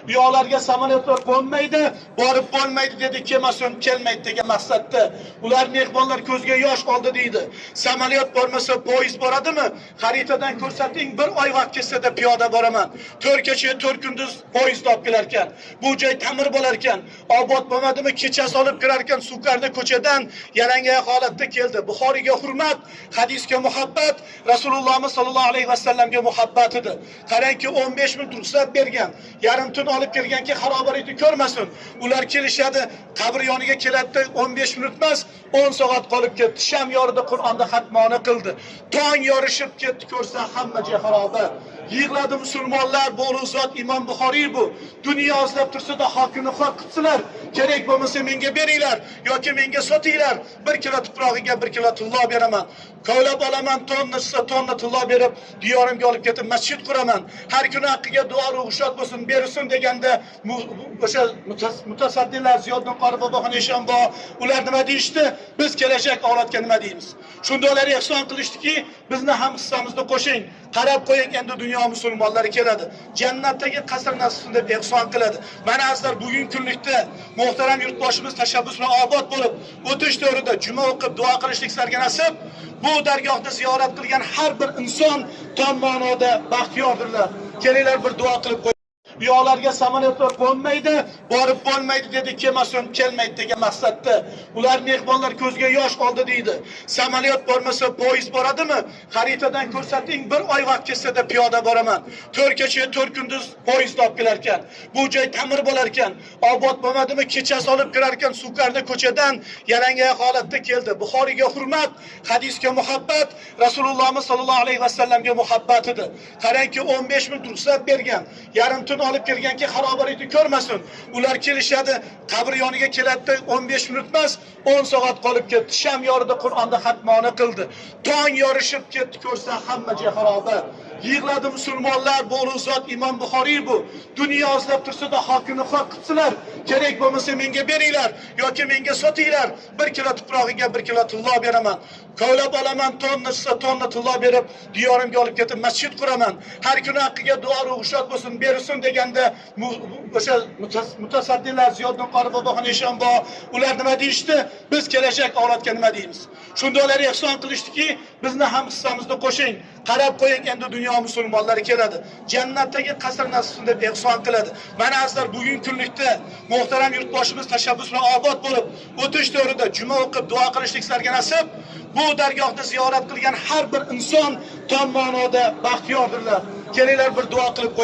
U yoqlarga samolyotlar qo'nmaydi, borib bo'lmaydi dedi, kelmasin, kelmaydi degan maqsadda. Ular mehmonlar ko'zga yosh oldi deydi. Samolyot bormasa poyezd boradimi? Xaritadan ko'rsating, bir oy vaqt ketsa-da piyoda boraman. 4 kecha 4 kunduz poyezd olib kelar ekan. Bu joy ta'mir bo'lar ekan. Obod bo'lmadimi? Kechasi olib kirar ekan, Sukarni ko'chadan yalangoyoq holatda keldi. Buxoriyga hurmat, hadisga muhabbat, Rasulullohimiz sollallohu alayhi vasallamga muhabbat edi. Qarangki, 15 minut ruxsat bergan, yarim tun olib kelganki xarobalikni ko'rmasin. Ular kelishadi, qabr yoniga keladi, 15 minut emas, 10 soat qolib ketdi. Sham yorida Qur'onda xatmoni qildi. Tong yorishib ketdi, ko'rsa hamma joy xaroba. Yig'ladi musulmonlar, bu ulug' zot Imom Buxoriy bu. Dunyo izlab tursa-da hokimni xor qilsinlar. Kerak bo'lmasa menga beringlar yoki menga sotinglar. 1 kilo tuprog'iga 1 kilo tillo beraman. Kovlab olaman, tonna tonna tillo berib, diyorimga olib ketib masjid quraman. Har kuni haqqiga duo ruhshot bo'lsin, bersin deganda o'sha mutasaddilar Ziyoddin qori, Boboxon Eshonbo, ular nima deyishdi? Biz kelajak avlodga nima deymiz? Shunda ular ehson qilishdiki, bizni ham hissamizni qo'shing. Qarab qo'ying, endi dunyo musulmonlari keladi. Jannatdagi qasr nasibsin deb ehson qiladi. Mana azizlar, bugun kunlikda muhtaram yurtboshimiz tashabbus bilan obod bo'lib, o'tish davrida juma o'qib duo qilishlik sizlarga nasib. Bu dargohda ziyorat qilgan har bir inson tom ma'noda baxtiyordirlar. Kelinglar, bir duo qilib qo'ying. Bu yoqlarga samolyotlar qo'nmaydi, borib bo'lmaydi dedi, kelmasin, kelmaydi degan maqsadda. Ular mehmonlar ko'zga yosh oldi deydi. Samolyot bormasa poyezd boradimi? Xaritadan ko'rsating, bir oy vaqt ketsa-da piyoda boraman. 4 kecha 4 kunduz poyezd olib kelar ekan. Bu joy ta'mir bo'lar ekan. Obod bo'lmadimi? Kechasi olib kirar ekan, Sukarni ko'chadan yalangoyoq holatda keldi. Buxoriyga hurmat, hadisga muhabbat, Rasulullohimiz sollallohu alayhi vasallamga muhabbat edi. Qarangki, 15 minut ruxsat bergan, yarim tun olib kelganki xarobalikni ko'rmasin. Ular kelishadi, qabr yoniga keladi, 15 minut emas, 10 soat qolib ketdi. Sham yorida Qur'onda xatmoni qildi. Tong yorishib ketdi, ko'rsa hamma joy xaroba. Yig'ladi musulmonlar, bu ulug' zot Imom Buxoriy bu. Dunyo izlab tursa-da hokimni xor qilsinlar. Kerak bo'lmasa menga beringlar yoki menga sotinglar. 1 kilo tuprog'iga 1 kilo tillo beraman. Kovlab olaman, tonna tonna tillo berib, diyorimga olib ketib masjid quraman. Har kuni haqqiga duo ruhshot bo'lsin, bersin deganda o'sha mutasaddilar Ziyoddin qori, Boboxon Eshonbo, ular nima deyishdi? Biz kelajak avlodga nima deymiz? Shunda ular ehson qilishdiki, bizni ham hissamizni qo'shing. Qarab qo'ying, endi dunyo musulmonlari keladi. Jannatdagi qasr nasibsin deb ehson qiladi. Mana azizlar, bugun kunlikda muhtaram yurtboshimiz tashabbus bilan obod bo'lib, o'tish davrida juma o'qib duo qilishlik sizlarga nasib. Bu dargohda ziyorat qilgan har bir inson tom ma'noda baxtiyordirlar. Kelinglar, bir duo qilib qo'ying.